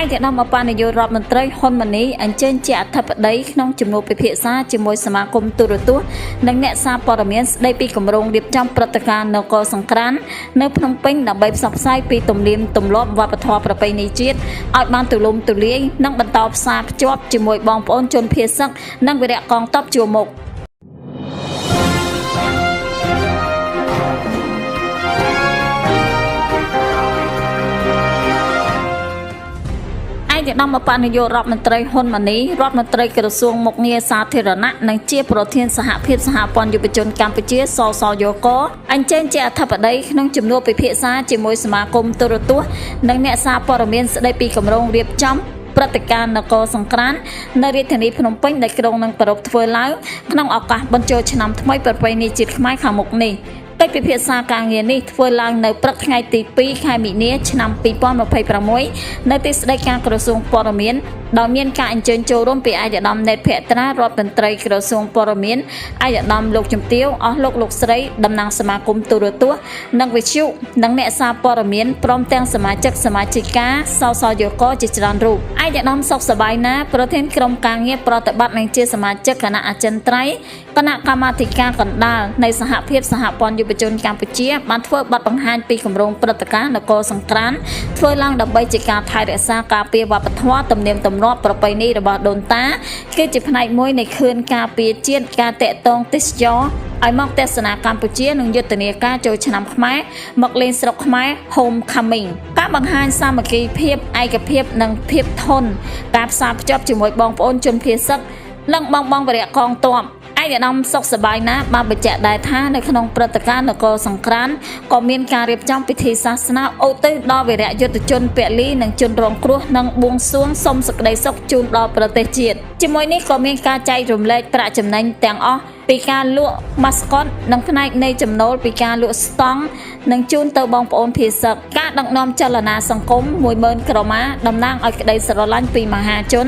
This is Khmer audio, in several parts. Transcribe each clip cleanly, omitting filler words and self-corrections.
ឯកឧត្តមឧបនាយករដ្ឋមន្ត្រីហ៊ុនម៉ាណីអញ្ជើញជាអធិបតីក្នុងជំនួបពិភាក្សាជាមួយសមាគមទូរទស្សន៍និងអ្នកសារព័ត៌មានស្ដីពីគម្រោងរៀបចំព្រឹត្តិការណ៍នគរសង្ក្រាន្តនៅភ្នំពេញដើម្បីផ្សព្វផ្សាយពីទំនៀមទម្លាប់វប្បធម៌ប្រពៃណីជាតិឲ្យបានទូលំទូលាយនិងបន្តផ្សារភ្ជាប់ជាមួយបងប្អូនជនភៀសសឹកនិងវីរៈកងទ័ពជួរមុខ។ ឯកឧត្តមឧបនាយករដ្ឋមន្ត្រីហ៊ុនម៉ាណីរដ្ឋមន្ត្រីក្រសួងមុខងារសាធារណៈនិងជាប្រធានសហភាពសហព័ន្ធយុវជនកម្ពុជាសសយកអញ្ជើញជាអធិបតីក្នុងជំនួបពិភាក្សាជាមួយសមាគមទូរទស្សន៍និងអ្នកសារព័ត៌មានស្ដីពីគម្រោងរៀបចំព្រឹត្តិការណ៍នគរសង្ក្រាន្តនៅរាជធានីភ្នំពេញដែលក្រុងនឹងប្រារព្ធធ្វើឡើងក្នុងឱកាសបញ្ចូលឆ្នាំថ្មីប្រពៃណីជាតិខ្មែរខាងមុខនេះ។ កិច្ចពិភាក្សាការងារនេះធ្វើឡើងនៅព្រឹកថ្ងៃទី2ខែមីនាឆ្នាំ2026នៅទីស្តីការក្រសួងព័ត៌មានដោយមានការអញ្ជើញចូលរួមពីឯកឧត្តមណេតភក្ត្រារដ្ឋមន្ត្រីក្រសួងព័ត៌មានឯកឧត្តមលោកជំទាវអស់លោកលោកស្រីតំណាងសមាគមទូរទស្សន៍និងវិទ្យុនិងអ្នកសារព័ត៌មានព្រមទាំងសមាជិកសមាជិកាសសយកជាច្រើនរូប។ ឯកឧត្តមសុខសប្បាយណាប្រធានក្រុមការងារប្រតិបត្តិនិងជាសមាជិកគណៈអចិន្ត្រៃយ៍គណៈកម្មាធិការកណ្ដាលនៃសហភាពសហព័ន្ធយុវជនកម្ពុជាបានធ្វើបទបង្ហាញពីគម្រោងព្រឹត្តិការណ៍នគរសង្ក្រាន្តធ្វើឡើងដើម្បីជាការថែរក្សាការពារវប្បធម៌ទំនៀមទម្លាប់ប្រពៃណីរបស់ដូនតាគឺជាផ្នែកមួយនៃខឿនការពារជាតិការតាក់ទងទេសចរឲ្យមកទស្សនាកម្ពុជានិងយុទ្ធនាការចូលឆ្នាំខ្មែរមកលេងស្រុកខ្មែរ Homecoming ការបង្ហាញសាមគ្គីភាពឯកភាពនិងភាពធន់ការផ្សារភ្ជាប់ជាមួយបងប្អូនជនភៀសសឹកនិងបងបងវរៈកងទ័ព។ ឯកឧត្តមសុខសប្បាយណាបានបញ្ជាក់ដែរថានៅក្នុងព្រឹត្តិការណ៍នគរសង្ក្រាន្តក៏មានការរៀបចំពិធីសាសនាឧទ្ទិសដល់វីរៈយុទ្ធជនពលីនិងជនរងគ្រោះនិងបួងសួងសុំសេចក្តីសុខជូនដល់ប្រទេសជាតិជាមួយនេះក៏មានការចែករំលែកប្រាក់ចំណេញទាំងអស់ពីការលក់ម៉ាស្កុតនិងផ្នែកនៃចំណូលពីការលក់ស្តង់និងជូនទៅបងប្អូនភៀសសឹកការដឹកនាំចលនាសង្គម10000ក្រមាតំណាងឲ្យក្តីស្រឡាញ់ពីមហាជន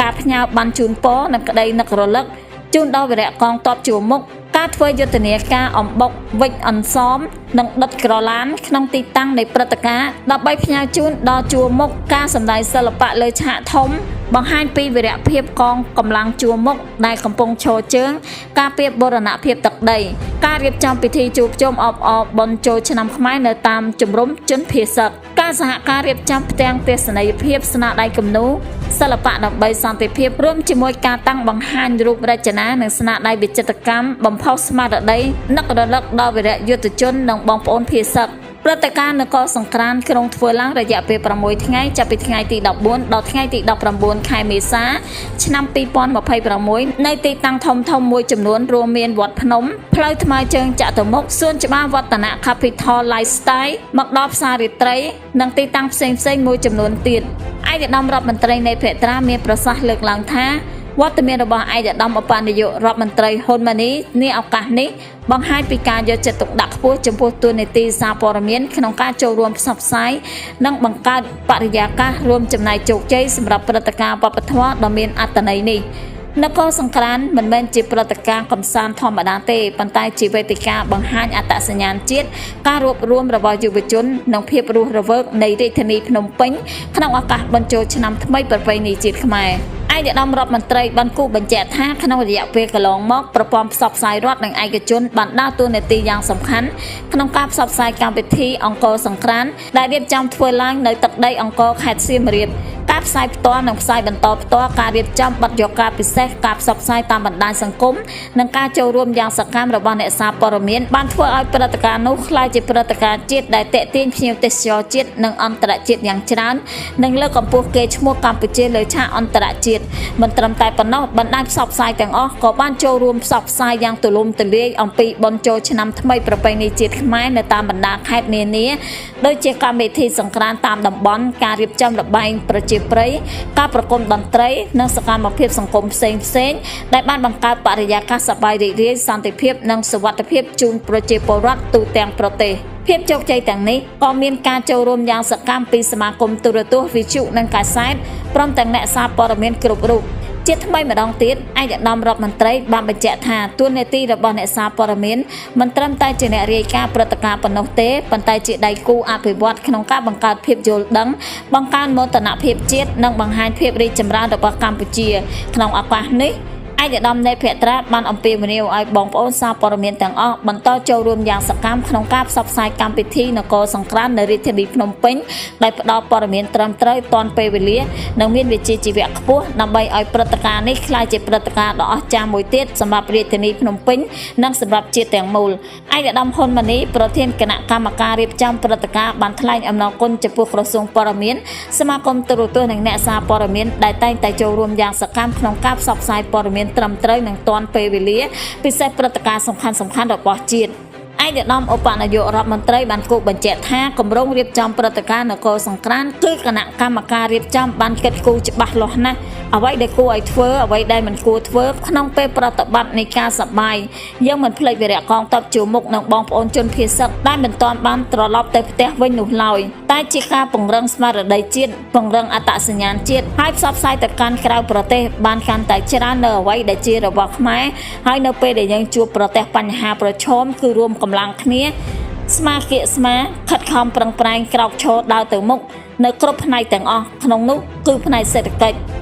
ការផ្ញើបានជូនពរនិងក្តីនឹករលឹកជូនដល់វីរៈកងទ័ពជួរមុខការធ្វើយុទ្ធនាការអំបុកវិចអន្សមនិងដុតក្រឡានក្នុងទីតាំងនៃព្រឹត្តិការណ៍ដើម្បីផ្ញើជូនដល់ជួរមុខការសម្ដែងសិល្បៈលើឆាកធំបង្ហាញពីវីរភាពកងកម្លាំងជួរមុខដែលកំពុងឈរជើងការពារបូរណភាពទឹកដីការរៀបចំពិធីជួបជុំអបអរបុណ្យចូលឆ្នាំខ្មែរនៅតាមជំរំជនភៀសសឹកការសហការរៀបចំផ្ទាំងទស្សនីយភាពស្នាដៃគំនូរសិល្បៈដើម្បីសន្តិភាពរួមជាមួយការតាំងបង្ហាញរូបរចនានិងស្នាដៃវិចិត្រកម្មបំផុសស្មារតីនឹករលឹកដល់វីរៈយុទ្ធជននិងបងប្អូនភៀសសឹក។ ព្រឹត្តិការណ៍នគរសង្ក្រាន្តក្រុងធ្វើឡើងរយៈពេល6ថ្ងៃចាប់ពីថ្ងៃទី14ដល់ថ្ងៃទី19ខែមេសាឆ្នាំ2026នៅទីតាំងធំធំមួយចំនួនរួមមានវត្តភ្នំផ្លូវថ្មើរជើងចតុមុខសួនច្បារវឌ្ឍនៈ Capital Lifestyle មកដល់ផ្សាររាត្រីនិងទីតាំងផ្សេងៗមួយចំនួនទៀត។ ឯកឧត្តមរដ្ឋមន្ត្រីនៃភក្ត្រាមានប្រសាសន៍លើកឡើងថាវត្តមានរបស់ឯកឧត្តមឧបនាយករដ្ឋមន្ត្រីហ៊ុនម៉ាណីនាឱកាសនេះបង្ហាញពីការយកចិត្តទុកដាក់ខ្ពស់ចំពោះតួនាទីសារព័ត៌មានក្នុងការចូលរួមផ្សព្វផ្សាយនិងបង្កើតបរិយាកាសរួមចំណែកជោគជ័យសម្រាប់ព្រឹត្តិការណ៍វប្បធម៌ដ៏មានអត្ថន័យនេះ។ នគរសង្ក្រាន្តមិនមែនជាព្រឹត្តិការណ៍កម្សាន្តធម្មតាទេប៉ុន្តែជាវេទិកាបង្ហាញអត្តសញ្ញាណជាតិការរួបរួមរបស់យុវជននិងភាពរស់រវើកនៃរាជធានីភ្នំពេញក្នុងឱកាសបញ្ចូលឆ្នាំថ្មីប្រពៃណីជាតិខ្មែរ។ ឯកឧត្តមរដ្ឋមន្ត្រីបានគូបញ្ជាក់ថាក្នុងរយៈពេលកន្លងមកប្រព័ន្ធផ្សព្វផ្សាយរដ្ឋនិងឯកជនបានដើរតួនាទីយ៉ាងសំខាន់ក្នុងការផ្សព្វផ្សាយកម្មវិធីអង្គរសង្ក្រាន្តដែលរៀបចំធ្វើឡើងនៅទឹកដីអង្គរខេត្តសៀមរាបការផ្សាយផ្ទាល់និងផ្សាយបន្តផ្ទាល់ការរៀបចំបទយកការពិសេសការផ្សព្វផ្សាយតាមបណ្ដាញសង្គមនិងការចូលរួមយ៉ាងសកម្មរបស់អ្នកសារព័ត៌មានបានធ្វើឲ្យព្រឹត្តិការណ៍នោះក្លាយជាព្រឹត្តិការណ៍ជាតិដែលទាក់ទាញភ្ញៀវទេសចរជាតិនិងអន្តរជាតិយ៉ាងច្រើននិងលើកកម្ពស់កេរ្តិ៍ឈ្មោះកម្ពុជាលើឆាកអន្តរជាតិ។ មិនត្រឹមតែប៉ុណ្ណោះបណ្ដាញផ្សព្វផ្សាយទាំងអស់ក៏បានចូលរួមផ្សព្វផ្សាយយ៉ាងទូលំទូលាយអំពីបុណ្យចូលឆ្នាំថ្មីប្រពៃណីជាតិខ្មែរនៅតាមបណ្ដាខេត្តនានាដូចជាកម្មវិធីសង្ក្រាន្តតាមតំបន់ការរៀបចំល្បែងប្រជាប្រិយការប្រគំតន្ត្រីនិងសកម្មភាពសង្គមផ្សេងៗដែលបានបង្កើតបរិយាកាសសប្បាយរីករាយសន្តិភាពនិងសុវត្ថិភាពជូនប្រជាពលរដ្ឋទូទាំងប្រទេស។ ភាពជោគជ័យទាំងនេះក៏មានការចូលរួមយ៉ាងសកម្មពីសមាគមទូរទស្សន៍វិទ្យុនិងកាសែតព្រមទាំងអ្នកសារព័ត៌មានគ្រប់រូប ជាថ្មីម្ដងទៀតឯកឧត្តមរដ្ឋមន្ត្រីបានបញ្ជាក់ថាតួនាទីរបស់អ្នកសារព័ត៌មានមិនត្រឹមតែជាអ្នករាយការណ៍ព្រឹត្តិការណ៍ប៉ុណ្ណោះទេប៉ុន្តែជាដៃគូអភិវឌ្ឍក្នុងការបង្កើតភាពយល់ដឹងបង្កើនមោទនភាពជាតិនិងបង្ហាញភាពរីកចម្រើនរបស់កម្ពុជាក្នុងឱកាសនេះឯកឧត្តមនៃភក្ត្រាបានអំពាវនាវឲ្យបងប្អូនសារព័ត៌មានទាំងអស់បន្តចូលរួមយ៉ាងសកម្មក្នុងការផ្សព្វផ្សាយកម្មវិធីនគរសង្ក្រាន្តនៅរាជធានីភ្នំពេញដោយផ្ដល់ព័ត៌មានត្រឹមត្រូវទាន់ពេលវេលានិងមានវិជ្ជាជីវៈខ្ពស់ដើម្បីឲ្យព្រឹត្តិការណ៍នេះក្លាយជាព្រឹត្តិការណ៍ដ៏អស្ចារ្យមួយទៀតសម្រាប់រាជធានីភ្នំពេញនិងសម្រាប់ជាតិទាំងមូលឯកឧត្តមហ៊ុនម៉ាណីប្រធានគណៈកម្មការរៀបចំព្រឹត្តិការណ៍បានថ្លែងអំណរគុណចំពោះក្រសួងព័ត៌មានសមាគមទូរទស្សន៍និងអ្នកសារព័ត៌មានដែលតែងតែចូលរួមយ៉ាងសកម្មក្នុងការផ្សព្វផ្សាយព័ត៌មានត្រឹមត្រូវនិងទាន់ពេលវេលាពិសេសព្រឹត្តិការណ៍សំខាន់ៗរបស់ជាតិឯកឧត្តមឧបនាយករដ្ឋមន្ត្រីបានគូបញ្ជាក់ថាគម្រោងរៀបចំព្រឹត្តិការណ៍នគរសង្ក្រាន្តគឺគណៈកម្មការរៀបចំបានគិតគូរច្បាស់លាស់ណាស់អ្វីដែលគួរឲ្យធ្វើអ្វីដែលមិនគួរធ្វើក្នុងពេលប្រតិបត្តិនៃការសប្បាយយើងមិនភ្លេចវីរៈកងទ័ពជួរមុខនិងបងប្អូនជនភៀសសឹកដែលមិនទាន់បានត្រឡប់ទៅផ្ទះវិញនោះឡើយតែជាការពង្រឹងស្មារតីជាតិពង្រឹងអត្តសញ្ញាណជាតិហើយផ្សព្វផ្សាយទៅកាន់ក្រៅប្រទេសបានកាន់តែច្រើននៅអ្វីដែលជារបស់ខ្មែរហើយនៅពេលដែលយើងជួបប្រទះបញ្ហាប្រឈមគឺរួមកម្លាំងគ្នាស្មាគៀកស្មាខិតខំប្រឹងប្រែងក្រោកឈរដើរទៅមុខនៅគ្រប់ផ្នែកទាំងអស់ក្នុងនោះគឺផ្នែកសេដ្ឋកិច្ច